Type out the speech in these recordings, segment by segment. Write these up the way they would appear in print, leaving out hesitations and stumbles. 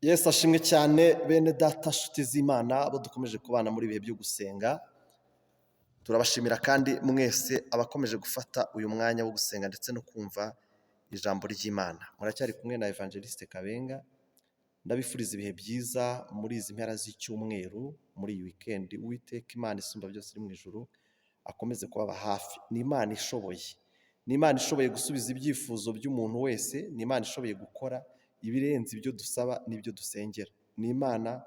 Yesu ashimwe cyane. Bene data, nshuti z'Imana, abo dukomeje kubana muri ibihe byo gusenga, turabashimira kandi mwese abakomeje gufata uyu mwanya wo gusenga ndetse no kumva ijambo ry'Imana. Muracyari kumwe na Evangeliste Kabenga. Ndabifuriza ibihe byiza muri izi mpera z'icyumweru, muri iyi weekend. Uwiteka Imana isumba byose iri mu ijuru akomeze kubaba hafi. Ni Imana ishoboye, ni Imana ishoboye gusubiza ibyifuzo by'umuntu wese, ni Imana ishoboye gukora ibirenze ibyo dusaba n'ibyo dusengera. Ni Imana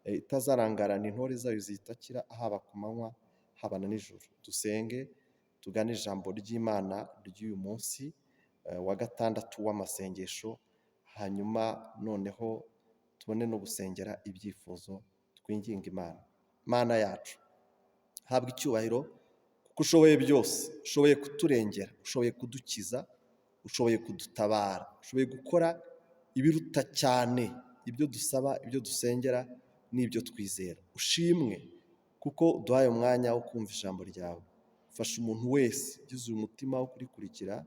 itazarangarana intore zayo ziyitakira, haba ku manywa haba na nijoro. Dusenge tugane ijambo ry'Imana ry'uyu munsi wa gatandatu w'amasengesho, hanyuma noneho tubone no gusengera ibyifuzo, twinginga Imana. Mana yacu, habwa icyubahiro kuko ushoboye byose, ushoboye kuturengera, ushoboye kudukiza, ushoboye kudutabara, ushoboye gukora ibiruta cyane ibyo dusaba, ibyo dusengera n'ibyo twizera. Ushimwe kuko uduhaye umwanya wo kumva ijambo ryawe. Fasha umuntu wese ugize uyu mutima wo kurikurikira,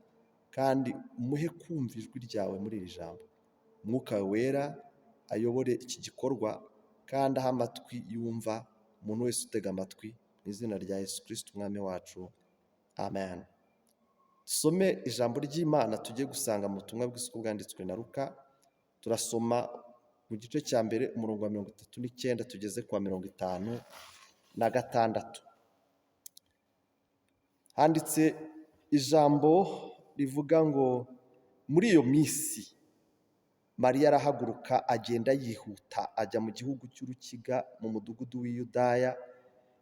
kandi umuhe kumva ijwi ryawe muri iri jambo. Umwuka wera ayobore iki gikorwa kandi ahe amatwi yumva umuntu wese utega amatwi, mu izina rya Yesu Kirisiti Umwami wacu, amen. Dusome ijambo ry'Imana tugiye gusanga mu butumwa bwiza uko bwanditswe na Luka. Turasoma mu gice cya mbere, umurongo wa 39 tugeze ku wa 56. Handitse ijambo rivuga ngo: "Muri iyo minsi Mariya arahaguruka, agenda yihuta, ajya mu gihugu cy'urukiga, mu mudugudu w'i Yudaya,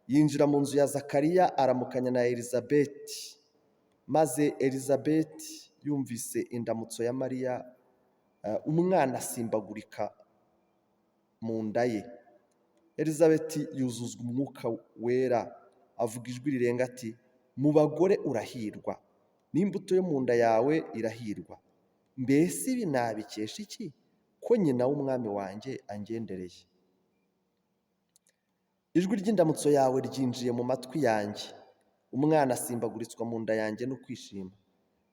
yinjira mu nzu ya Zakariya, aramukanya na Elizabeti. Maze Elizabeti yumvise indamutso ya Mariya, umwana asimbagurika mu nda ye. Elizabeti yuzuzwa Umwuka Wera, avuga ijwi rirenga ati: 'Mu bagore urahirwa, n'imbuto yo mu nda yawe irahirwa. Mbese ibi nabikesha iki, ko nyina w'Umwami wanjye angendereye? Ijwi ry'indamutso yawe ryinjiye mu matwi yanjye, umwana asimbaguritswa mu nda yanjye no kwishima.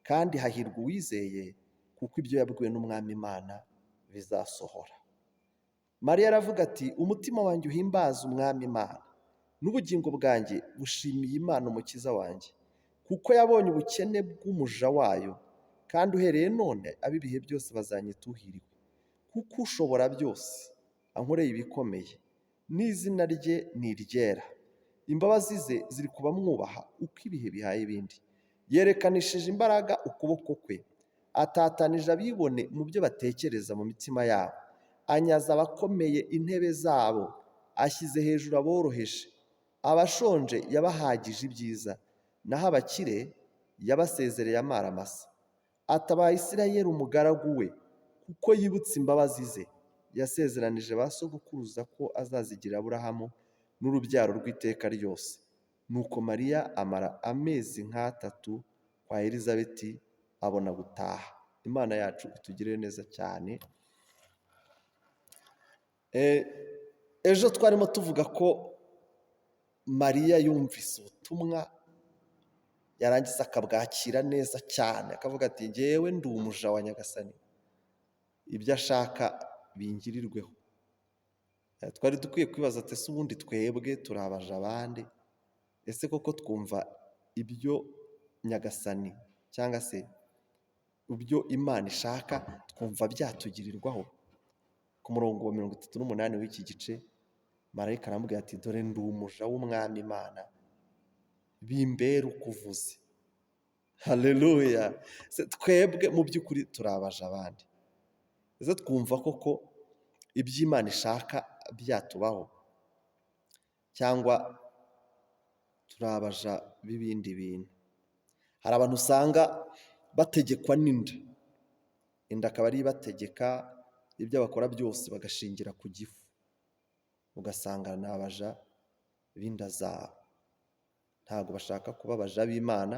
Kandi hahirwa uwizeye, kuko ibyo yabwiwe n'Umwami Imana bizasohora.' Mariya aravuga ati: 'Umutima wanjye uhimbaza Umwami Imana, n'ubugingo bwanjye bushimiye Imana Umukiza wanjye, kuko yabonye ubukene bw'umuja wayo. Kandi uhereye none ab'ibihe byose bazanyita uhiriwe, kuko Ushobora byose ankoreye ibikomeye, n'izina rye ni iryera. Imbabazi ze ziri ku bamwubaha uko ibihe bihaye ibindi. Yerekanishije imbaraga ukuboko kwe, atatanije abibone mu byo batekereza mu mitima yabo. Anyaze abakomeye intebe zabo, ashyize hejuru aboroheje. Abashonje yabahagije ibyiza, naho abakire yabasezereye amara masa. Atabaye Isirayeli umugaragu we, kuko yibutse imbabazi ze yasezeranije ba sogokuruza ko azazigira Aburahamu n'urubyaro rw'iteka ryose.' Nuko Mariya amara amezi nk'atatu kwa Elizabeti, abona gutaha." Imana yacu itugirire neza cyane. Ejo twarimo tuvuga ko Mariya yumvise ubutumwa, yarangiza akabwakira neza cyane, akavuga ati: "Ngewe ndi umuja wa Nyagasani, ibyo ashaka bingirirweho." Twari dukwiye kwibaza ati: "Ese ubundi twebwe turabaja abandi? Ese koko twumva ibyo Nyagasani cyangwa se ibyo Imana ishaka, twumva byatugirirwaho?" Ku murongo wa 38 w'iki gice, marayika aramubwira ati: "Dore ndi umuja w'Umwami Imana, bimbere uko uvuze." Haleluya! Twebwe mu by'ukuri turabaja abandi? Ese twumva koko ibyo Imana ishaka byatubaho, cyangwa turabaja b'ibindi bintu? Hari abantu usanga bategekwa n'inda, inda akaba ariyo ibategeka ibyo bakora byose, bagashingira ku gifu, ugasanga ni abaja b'inda zabo. Ntabwo bashaka kuba abaja b'Imana,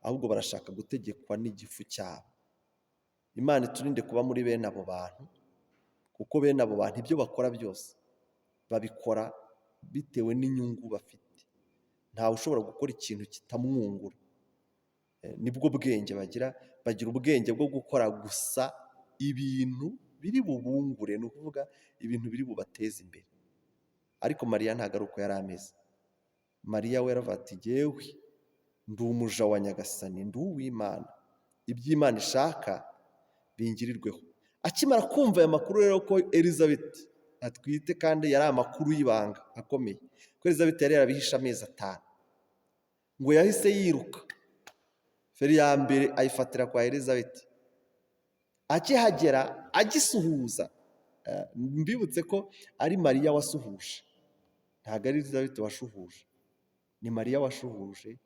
ahubwo barashaka gutegekwa n'igifu cyabo. Imana iturinde kuba muri bene abo bantu, kuko bene abo bantu ibyo bakora byose babikora bitewe n'inyungu bafite. Ntawe ushobora gukora ikintu kitamwungura. Nibwo bwenge bagira, bagira ubwenge bwo gukora gusa ibintu. biri bubungure, ni ukuvuga ibintu biri bubateze imbere. Ariko Mariya ntabwo ari uko yari ameze. Mariya we yaravuga ati: "Jyewe ndi umuja wa Nyagasani, ndi uw'Imana, iby'Imana ishaka bingirirweho." Akimara kumva aya makuru rero ko Elizabeth atwite, kandi yari amakuru y'ibanga akomeye, ko Elizabeth yari yarabihishe amezi 5, ngo yahise yiruka, feri ya mbere ayifatira kwa Elizabeth. Akihagera, agisuhuza, mbibutse ko ari Mariya wasuhuje, ntabwo ari Elizabeth washuhuje, ni Mariya washuhuje,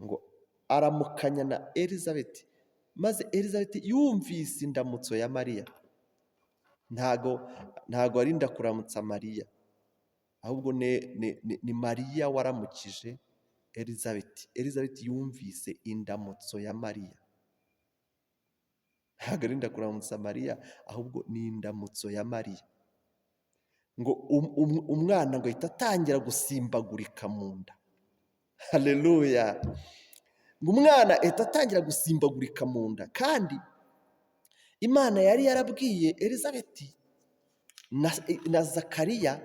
ngo aramukanya na Elizabeth, maze Elizabeth yumvise indamutso ya Mariya. Ntago ari "Ndakuramutsa Mariya", ahubwo ni Mariya waramukije Elizabeth. Elizabeth yumvise indamutso ya Mariya. Ntabwo ari "Ndakuramutsa Mariya", ahubwo ni indamutso ya Mariya. Ngo umwana ngo ahita atangira gusimbagurika mu nda. Haleluya! Ngo umwana ahita atangira gusimbagurika mu nda, kandi Imana yari yarabwiye Elizabeth na Zakariya,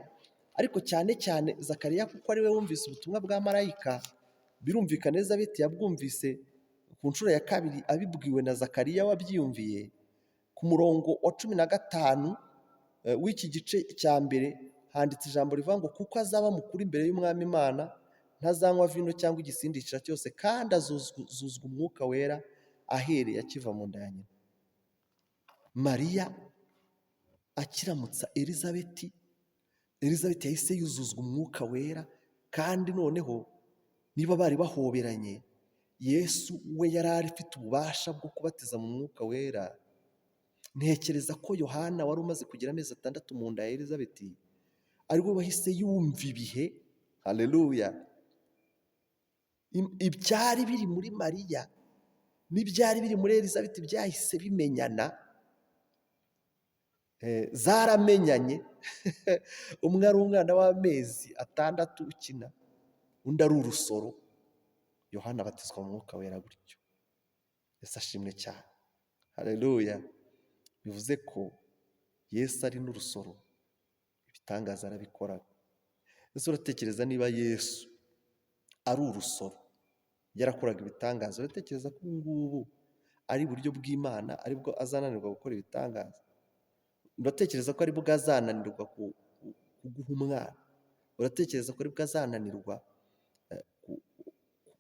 ariko cyane cyane Zakariya kuko ari we wumvise ubutumwa bwa marayika. Birumvikana, Elizabeth yabwumvise ku nshuro ya kabiri abibwiwe na Zakariya wabyiyumviye. Ku murongo wa 15 w'iki gice cya mbere handitse ijambo rivuga ngo: "Kuko azaba mukuru imbere y'Umwami Imana, ntazanywa vino cyangwa igisindisha cyose, kandi azuzuzwa Umwuka Wera ahereye akiva mu nda ya nyina." Mariya akiramutsa Elizabeth, Elizabeth yahise yuzuzwa Umwuka Wera. Kandi noneho niba bari bahoberanye, Yesu we yari afite ububasha bwo kubatiza mu Mwuka Wera. Ntekereza ko Yohana wari umaze kugira amezi 6 mu nda ya Elizabeth ari we wahise yumva ibihe. Haleluya! Ibyari biri muri Mariya n'ibyari biri muri Elizabeth byahise bimenyana, zaramenyanye. Umwe ari umwana w'amezi 6 ukina, undi ari urusoro. Yohana abatizwa mu Mwuka Wera gutyo. Yesu ashimwe cyane. Haleluya! Bivuze ko Yesu ari n'urusoro, ibitangaza arabikora. Ese uratekereza niba Yesu ari urusoro yarakoraga ibitangaza, uratekereza ko ubu ngubu ari iburyo bw'Imana aribwo azananirwa gukora ibitangaza? Uratekereza ko aribwo azananirwa kuguha umwana? Uratekereza ko aribwo azananirwa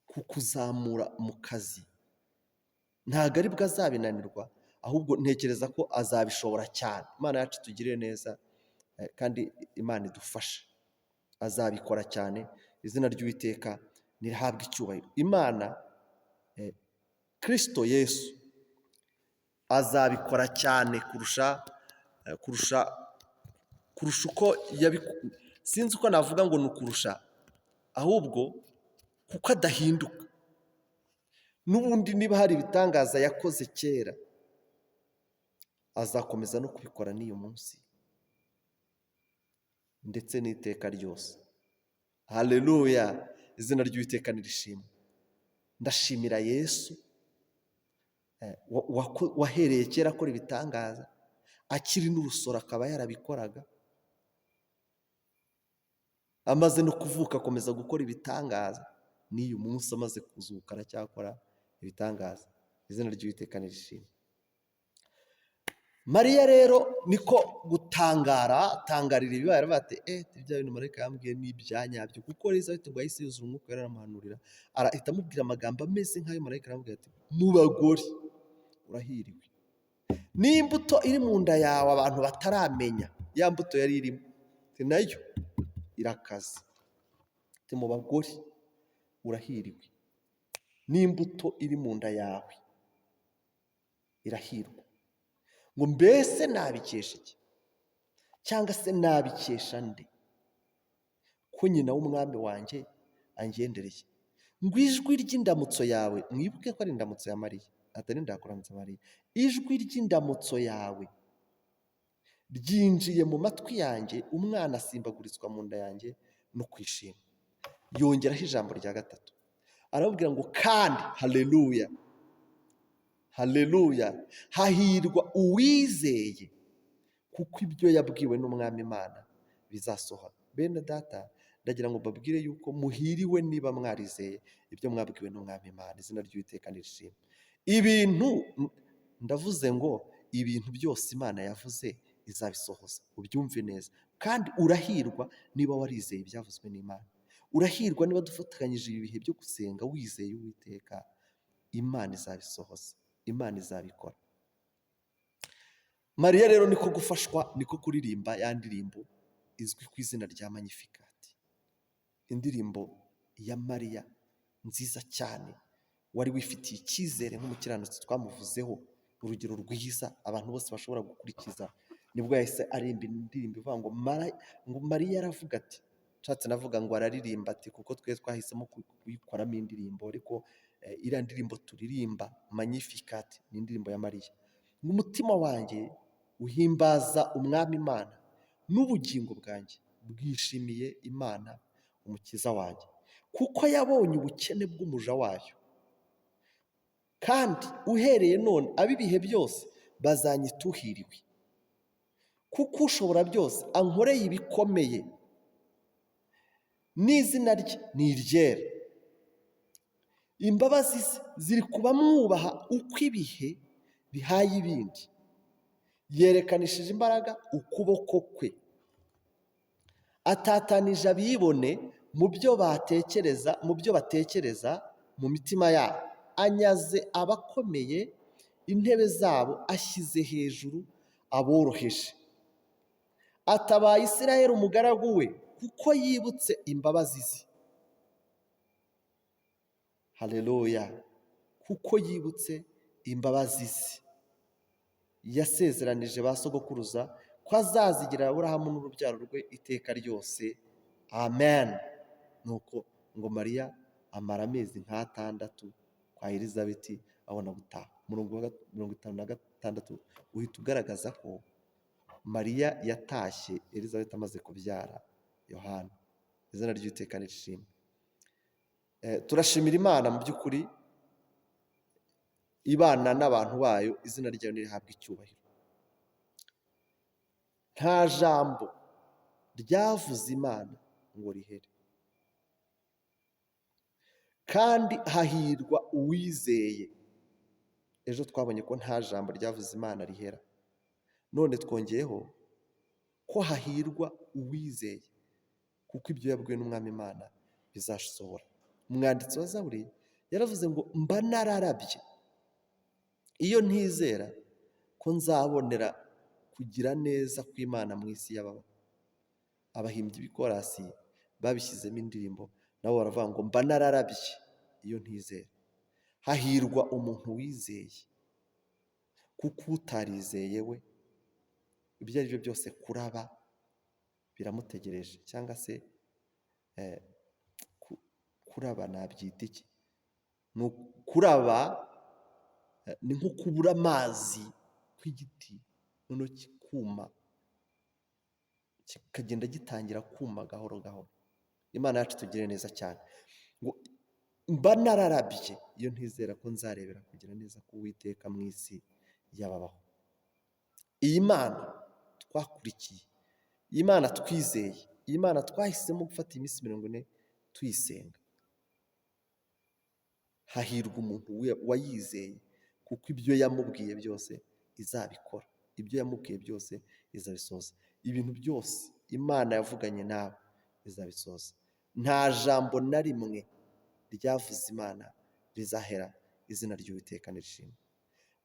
kukuzamura mu kazi? Ntabwo aribwo azabinanirwa, ahubwo ntekereza ko azabishobora cyane. Imana yacu itugirire neza, kandi Imana idufashe, azabikora cyane. Izina ry'Uwiteka ntirihabwe icyubahiro. Imana, Kirisito Yesu azabikora cyane kurusha uko, sinzi uko navuga ngo ni ukurusha, ahubwo kuko adahinduka. N'ubundi niba hari ibitangaza yakoze kera, azakomeza no kubikora n'uyu munsi ndetse n'iteka ryose. Haleluya! Izina ry'Uwiteka nirishimwe. Ndashimira Yesu wahereye kera akora ibitangaza, akiri n'urusoro akaba yarabikoraga, amaze no kuvuka akomeza gukora ibitangaza, n'uyu munsi amaze kuzuka aracyakora ibitangaza. Izina ry'Uwiteka nirishimwe. Mariya rero niko gutangara, atangarira ibibaye, aravuga ati: "Eh, bya bintu marayika yambwiye ni ibya nyabyo." Kuko Elizabeth ngo yahise yuzura Umwuka Wera, aramuhanurira, arahita amubwira amagambo ameze nk'ayo marayika, aramubwira ati: "Mu bagore urahiriwe, n'imbuto iri mu nda yawe abantu bataramenya, ya mbuto yari irimo nayo irakaze." Ati: "Mu bagore urahiriwe, n'imbuto iri mu nda yawe irahirwa." Ngo: "Mbese nabikesha iki, cyangwa se nabikesha nde, ko nyina w'Umwami wanjye angendereye? Ngo ijwi ry'indamutso yawe," mwibuke ko ari indamutso ya Mariya, atari "Ndakuramutsa Mariya", "ijwi ry'indamutso yawe ryinjiye mu matwi yanjye, umwana asimbagurizwa mu nda yanjye no kwishima." Yongeraho ijambo rya gatatu, arababwira ngo: "Kandi," haleluya, Haleluya! Hahirwa uwizeye, kuko ibyo yabwiwe n'Umwami Imana bizasohora. Bene data, ndagira ngo mbabwire yuko muhiriwe niba mwarizeye ibyo mwabwiwe n'Umwami Imana. Izina ry'Uwiteka nirishimwe. Ibintu ndavuze ngo ibintu byose Imana yavuze izabisohoza, ubyumve neza. Kandi urahirwa niba warizeye ibyavuzwe n'Imana. Urahirwa niba dufatanyije ibi bihe byo gusenga wizeye Uwiteka, Imana izabisohoza, Imana izabikora. Mariya rero niko gufashwa, niko kuririmba ya ndirimbo izwi ku izina rya Magnificat, indirimbo ya Mariya nziza cyane, wari wifitiye icyizere nk'umukiranutsi twamuvuzeho, urugero rwiza abantu bose bashobora gukurikiza. Nibwo yahise aririmba indirimbo ivuga ngo ngo Mariya aravuga ati, nshatse navuga ngo araririmba ati, kuko twe twahisemo kuyikoramo indirimbo, ariko iriya ndirimbo turirimba Magnificat ni indirimbo ya Mariya. Ngo umutima wanjye uhimbaza Umwami Imana, n'ubugingo bwanjye bwishimiye Imana umukiza wanjye, kuko yabonye ubukene bw'umuja wayo, kandi uhereye none ab'ibihe byose bazanyita uhiriwe, kuko ushobora byose ankoreye ibikomeye, n'izina rye ni iryera. Imbabazi ze ziri ku bamwubaha uko ibihe bihaye ibindi. Yerekanishije imbaraga ukuboko kwe, atatanije abibone mu byo batekereza, mu byo batekereza mu mitima yabo. Anyaze abakomeye intebe zabo, ashyize hejuru aboroheje. Atabaye Isirayeli umugaragu we, kuko yibutse imbabazi ze. Haleluya! Kuko yibutse imbabazi ze yasezeranije ba sogokuruza ko azazigira Aburahamu n'urubyaro rwe iteka ryose. Amen. Nuko ngo Mariya amara amezi nk'atandatu kwa Elizabeti abona gutaha. Umurongo wa 56 uhita ugaragaza ko Mariya yatashye Elizabeti amaze kubyara Yohana. Izina ry'Uwiteka nirishimwe. Turashimira Imana mu by'ukuri ibana n'abantu bayo, izina ryayo nirihabwe icyubahiro. Nta jambo ryavuze Imana ngo rihere, kandi hahirwa uwizeye. Ejo twabonye ko nta jambo ryavuze Imana rihera, none twongeyeho ko hahirwa uwizeye, kuko ibyo yabwiwe n'Umwami Imana bizasohora. Umwanditsi wa Zaburi yaravuze ngo mba nararabye iyo ntizera ko nzabonera kugira neza kw'Imana mu isi y'ababaho. Abahimbyi b'ikorasi babishyizemo indirimbo, nabo baravuga ngo mba nararabye iyo ntizera. Hahirwa umuntu wizeye, kuko utarizeye we ibyo ari byo byose kuraba biramutegereje, cyangwa se kuraba nabyita iki? Ni kuraba ni nko kubura amazi kw'igiti, noneho kikuma, kikagenda gitangira kuma gahoro gahoro. Imana yacu itugirire neza cyane. Ngo mba nararabye iyo ntizera ko nzarebera kugira neza k'Uwiteka mu isi y'ababaho. Iyi Mana twakurikiye, iyi Mana twizeye, iyi Mana twahisemo gufata iminsi 40 tuyisenga, hahirwa umuntu wayizeye, kuko ibyo yamubwiye byose izabikora, ibyo yamubwiye byose izabisohoza. Ibintu byose Imana yavuganye nawe izabisohoza. Nta jambo na rimwe ryavuze Imana rizahera. Izina ry'Uwiteka nirishimwe.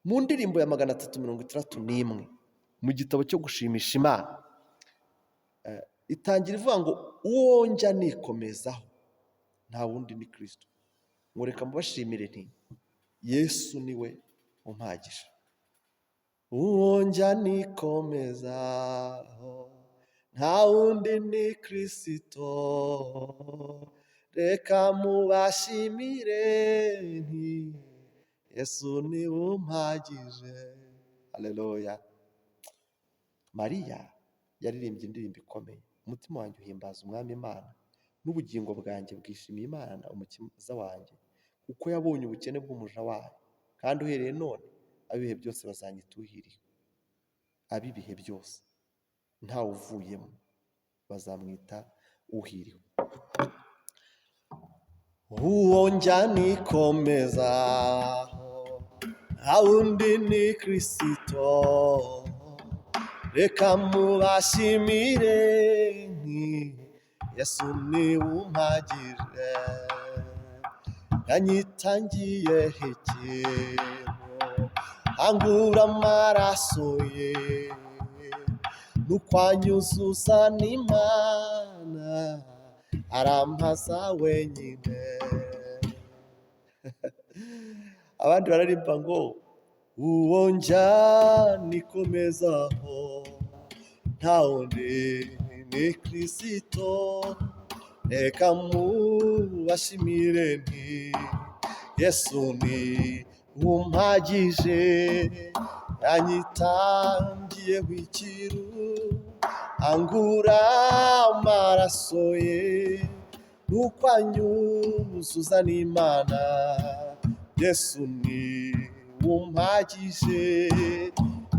Mu ndirimbo ya 361 mu gitabo cyo gushimisha Imana, itangira ivuga ngo uwo njya nikomezaho nta wundi ni Kristo. Ngo reka mubashimire nti Yesu niwe umpagije. Uwo njya nikomezaho nta wundi ni Kristo, reka mubashimire nti Yesu niwe umpagije. Haleluya. Mariya yaririmbye indirimbo ikomeye. Umutima wanjye uhimbaza Umwami Imana, n'ubugingo bwanjye bwishimiye Imana umukiza wanjye, kuko yabonye ubukene bw'umuja wayo, kandi uhereye none Ab'ibihe byose bazanyita uhiriwe. Ab'ibihe byose ntawe uvuyemo bazamwita uhiriwe. Uwo njya nikomezaho nta wundi ni Kirisito, reka mubashimire nti Yesu ni umpagije, yanyitangiye ikintu angura amaraso ye, nuko anyuzuza n'Imana arampaza wenyine. Abandi bararirimba ngo uwo njya nikomezaho nta wundi ni Kirisito, reka mubashimire nti Yesu ni umpagije, yanyitangiye ikiru angura amaraso ye, nuko anyuzuza n'Imana. Yesu ni umpagije,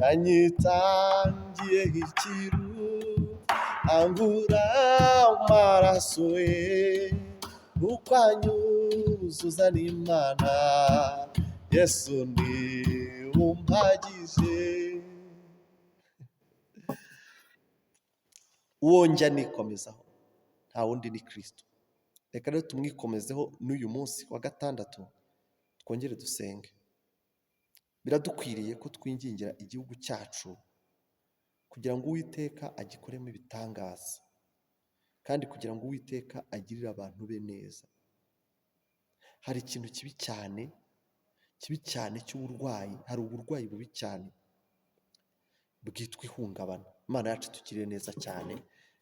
yanyitangiye ikiru angura amaraso ye, nuko anyuzuza n'Imana. Yesu ni umpagije. Uwo njya nikomezaho nta wundi ni Kirisito. Reka rero tumwikomezeho n'uyu munsi wa gatandatu, twongere dusenge. Biradukwiriye ko twingingira igihugu cyacu kugira ngo Uwiteka agikoremo ibitangaza, kandi kugira ngo Uwiteka agirire abantu be neza. Hari ikintu kibi cyane, kibi cyane cy'uburwayi, hari uburwayi bubi cyane bwitwa ihungabana. Imana yacu itugirire neza cyane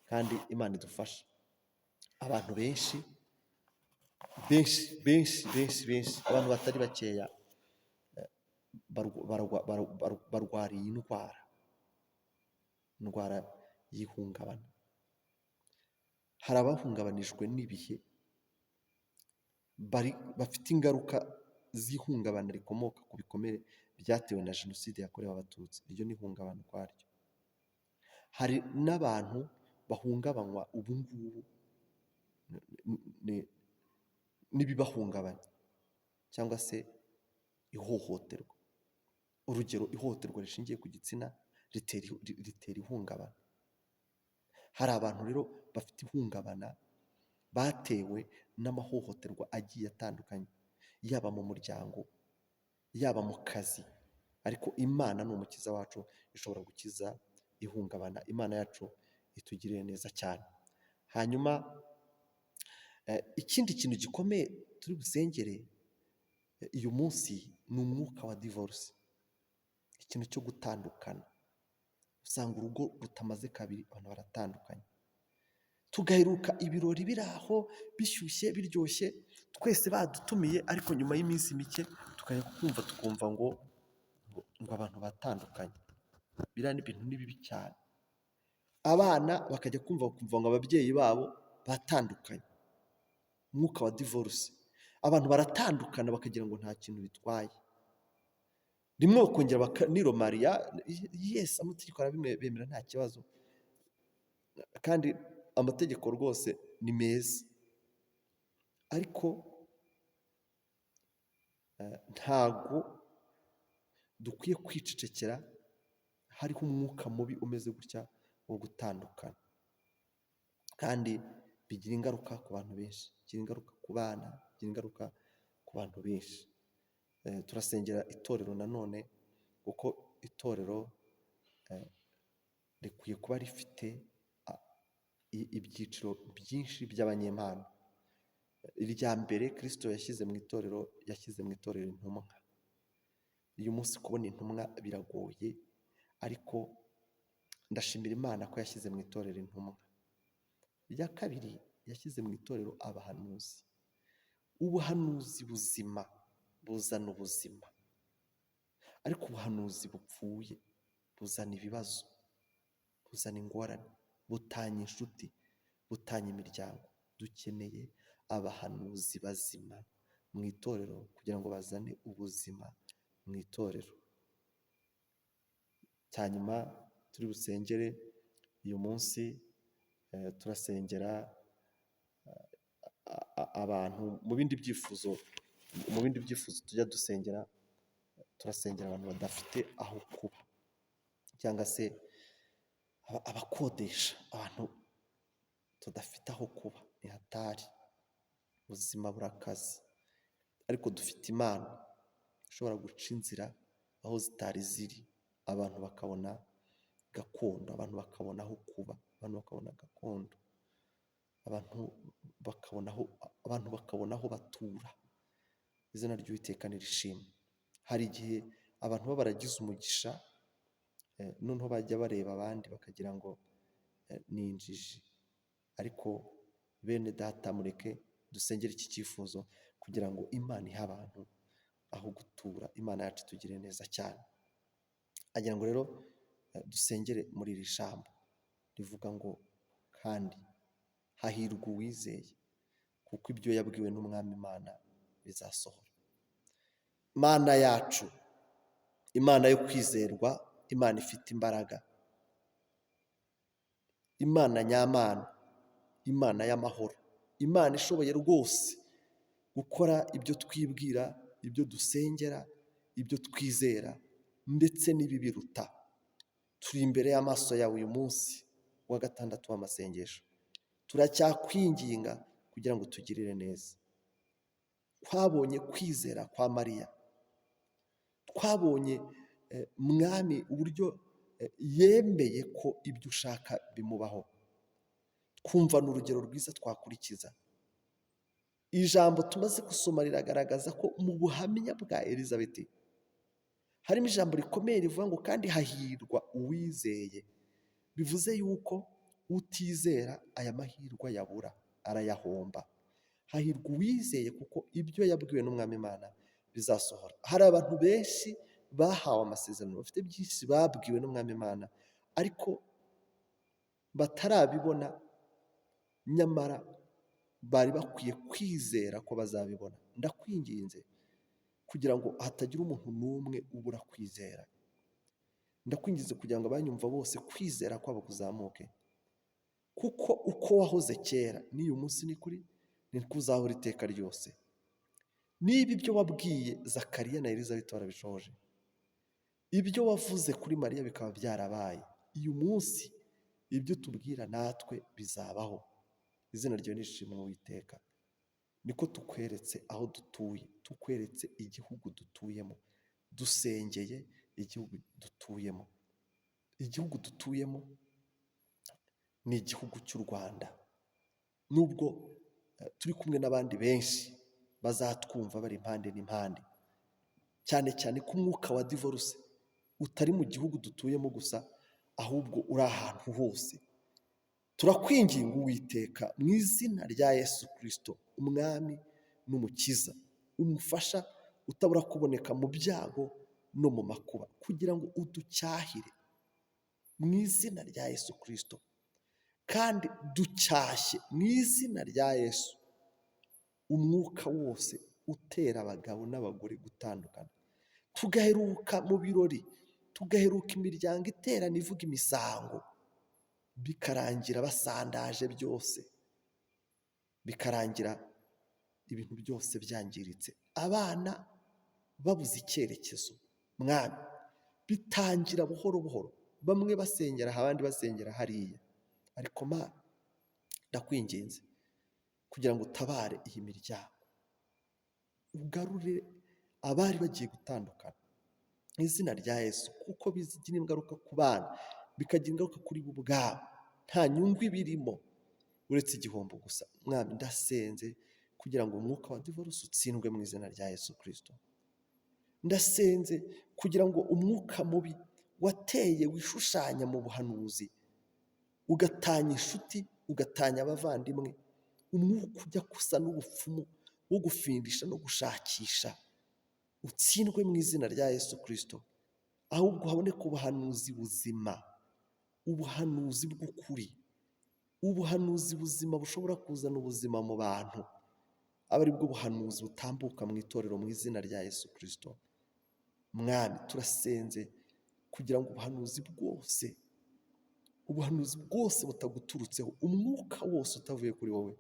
kandi Imana idufashe. Abantu benshi benshi benshi benshi benshi, abantu batari bakeya barwara iyi ndwara, indwara y'ihungabana. Hari abahungabanijwe n'ibihe, bafite ingaruka z'ihungabana rikomoka ku bikomere byatewe na Jenoside yakorewe Abatutsi, iryo ni ihungabana ukwaryo. Hari n'abantu bahungabanywa ubu ngubu n'ibibahungabanya cyangwa se ihohoterwa. Urugero, ihohoterwa rishingiye ku gitsina ritera ihungabana. Hari abantu rero bafite ihungabana batewe n'amahohoterwa agiye atandukanye, yaba mu muryango, yaba mu kazi, ariko Imana ni umukiza wacu, ishobora gukiza ihungabana. Imana yacu itugirire neza cyane. Hanyuma ikindi kintu gikomeye turi busengere uyu munsi ni umwuka wa divorce, ikintu cyo gutandukana. Usanga urugo rutamaze kabiri abantu baratandukanye, tugaheruka ibirori biri aho bishyushye biryoshye, twese badutumiye, ariko nyuma y'iminsi mike tukajya kumva tukumva ngo abantu batandukanye. Biriya ni ibintu ni bibi cyane. Abana bakajya kumva bakumva ngo ababyeyi babo batandukanye, umwuka wa divorce. Abantu baratandukana bakagira ngo nta kintu bitwaye, rimwe bakongera bakaniromariya, yes, amategeko arabimera nta kibazo, kandi amategeko rwose ni meza, ariko ntago dukwiye kwicecekera hariho umwuka mubi umeze gutya wo gutandukana, kandi bigira ingaruka ku bantu benshi, bigira ingaruka ku bana, bigira ingaruka ku bantu benshi. Turasengera itorero nanone, kuko itorero rikwiye kuba rifite ibyiciro byinshi by'abanyempano. Irya mbere Kirisito yashyize mu itorero, yashyize mu itorero intumwa. Uyu munsi kubona intumwa biragoye, ariko ndashimira Imana ko yashyize mu itorero intumwa. Irya kabiri yashyize mu itorero abahanuzi. Ubuhanuzi buzima buzana ubuzima, ariko ubuhanuzi bupfuye buzana ibibazo, buzana ingorane, butanya inshuti, butanya imiryango. Dukeneye abahanuzi bazima mu itorero kugira ngo bazane ubuzima mu itorero. Cya nyuma turi busengere uyu munsi, turasengera abantu mu bindi byifuzo tujya dusengera, turasengera abantu badafite aho kuba cyangwa se abakodesha, abantu tudafite aho kuba. Ni hatari, ubuzima burakaze, ariko dufite Imana ishobora guca inzira aho zitari ziri, abantu bakabona gakondo, abantu bakabona aho kuba, abantu bakabona gakondo, abantu bakabona aho batura. Izina ry'Uwiteka nirishimwe. Hari igihe abantu baba baragize umugisha, noneho bajya bareba abandi bakagira ngo ni injiji, ariko bene data, mureke dusengere iki cyifuzo kugira ngo Imana ihe abantu aho gutura. Imana yacu itugirire neza cyane. Agira ngo rero dusengere muri iri jambo rivuga ngo: "Kandi hahirwa uwizeye, kuko ibyo yabwiwe n'Umwami Imana bizasohora." Mana yacu, Imana yo kwizerwa, Imana ifite imbaraga, Imana nyamana, Imana y'amahoro, Imana ishoboye rwose gukora ibyo twibwira, ibyo dusengera, ibyo twizera, ndetse n'ibibiruta, turi imbere y'amaso yawe uyu munsi wa gatandatu w'amasengesho. Turacyakwinginga kugira ngo tugirire neza. Twabonye kwizera kwa Mariya, twabonye, Mwami, uburyo yemeye ko ibyo ushaka bimubaho, twumva ni urugero rwiza twakurikiza. Ijambo tumaze gusoma riragaragaza ko mu buhamya bwa Elizabeth harimo ijambo rikomeye rivuga ngo: "Kandi hahirwa uwizeye." Bivuze yuko utizera aya mahirwe ayabura, arayahomba. Hahirwa uwizeye, kuko ibyo yabwiwe n'Umwami Imana bizasohora. Hari abantu benshi bahawe amasezerano, bafite byinshi babwiwe n'Umwami Imana, ariko batarabibona, nyamara bari bakwiye kwizera ko bazabibona. Ndakwinginze kugira ngo hatagira umuntu n'umwe ubura kwizera. Ndakwinginze kugira ngo abanyumva bose kwizera kwabo kuzamuke, kuko uko wahoze kera n'uyu munsi ni kuri niko uzahora iteka ryose. Niba ibyo wabwiye Zakariya na Elizabeth warabishoje, ibyo wavuze kuri Mariya bikaba byarabaye, uyu munsi ibyo tubwira natwe bizabaho. Izina ryawe nishimwe, Uwiteka. Niko tukweretse aho dutuye, tukweretse igihugu dutuyemo, dusengeye igihugu dutuyemo. Igihugu dutuyemo ni igihugu cy'u Rwanda. Nubwo turi kumwe n'abandi benshi bazatwumva bari impande n'impande, cyane cyane ko umwuka wa divorce utari mu gihugu dutuyemo gusa, ahubwo uri ahantu hose. Turakwinginga, Uwiteka, mu izina rya Yesu Kirisito, Umwami n'Umukiza, umufasha utabura kuboneka mu byago no mu makuba, kugira ngo uducyahire mu izina rya Yesu Kirisito. Kandi ducyashye mu izina rya Yesu umwuka wose utera abagabo n'abagore gutandukana, tugaheruka mu birori, tugaheruka imiryango iterana ivuga imisango, bikarangira basandaje byose, bikarangira ibintu byose byangiritse, abana babuze icyerekezo. Mwami, bitangira buhoro buhoro, bamwe basengera aha, abandi basengera hariya, ariko Mana, ndakwinginze kugira ngo utabare iyi miryango, ugarure abari bagiye gutandukana mu izina rya Yesu, kuko bigira ingaruka ku bana, bikagira ingaruka kuri bo ubwabo. Nta nyungu ibirimo uretse igihombo gusa. Mwami, ndasenze kugira ngo umwuka wa divorce utsindwe mu izina rya Yesu Kirisito. Ndasenze kugira ngo umwuka mubi wateye wishushanya mu buhanuzi, ugatanya inshuti, ugatanya abavandimwe, umwuka ujya gusa n'ubupfumu wo gufindisha no gushakisha, utsindwe mu izina rya Yesu Kirisito. Ahubwo haboneke ubuhanuzi buzima, ubuhanuzi bw'ukuri, ubuhanuzi buzima bushobora kuzana ubuzima mu bantu, abe ari bwo buhanuzi butambuka mu itorero mu izina rya Yesu Kirisito. Mwami, turasenze kugira ngo Kugira ngo ubuhanuzi bwose, ubuhanuzi bwose butaguturutseho, umwuka wose utavuye kuri wowe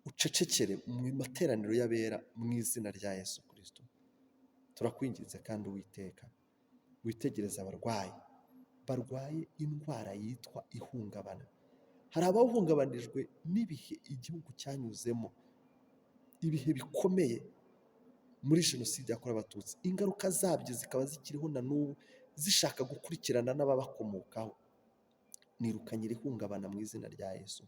ucecekere mu materaniro y'abera, mu izina rya Yesu Kirisito. Turakwinginze kandi, Uwiteka, witegereze abarwayi barwaye indwara yitwa ihungabana. Hari abahungabanijwe n'ibihe igihugu cyanyuzemo, ibihe bikomeye muri Jenoside yakorewe Abatutsi, ingaruka zabyo zikaba zikiriho na n'ubu, zishaka gukurikirana n'ababakomokaho. Nirukanye iri hungabana mu izina rya Yesu.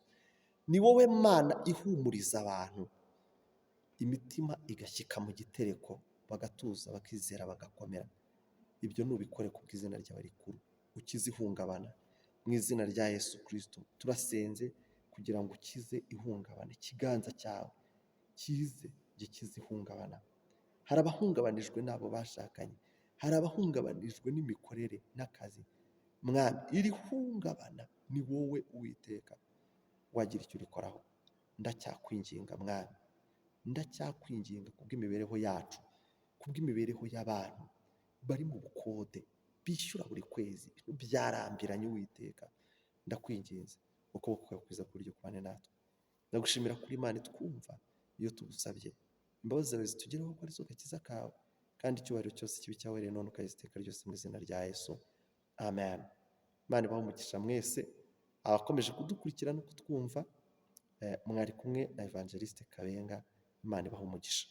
Ni wowe Mana ihumuriza abantu, imitima igashyika mu gitereko, bagatuza, bakizera, bagakomera. Ibyo nubikore ku bw'izina ryawe rikuru, ukize ihungabana mu izina rya Yesu Kirisito. Turasenze kugira ngo ukize ihungabana, ikiganza cyawe kize gikize ihungabana. Hari abahungabanijwe n'abo bashakanye, hari abahungabanijwe n'imikorere n'akazi. Mwami, iri hungabana ni wowe Uwiteka wagira icyo urikoraho. Ndacyakwinginga, Mwami, ndacyakwinginga kubw'imibereho yacu, kubw'imibereho y'abantu bari mu bukode bishyura buri kwezi, byarambiranye. Uwiteka, ndakwinginze, ukuboko kwawe kwiza kuryo kubane natwe. Ndagushimira kuri Imana twumva iyo tugusabye. Imbabazi zawe zitugereho kuko arizo gakiza kawe, kandi icyubahiro cyose kibe icyawe rero none ukageza iteka ryose, mu izina rya Yesu, amen. Imana ibahe umugisha mwese abakomeje kudukurikira no kutwumva. Mwari kumwe na Evangeliste Kabenga. Imana ibahe umugisha.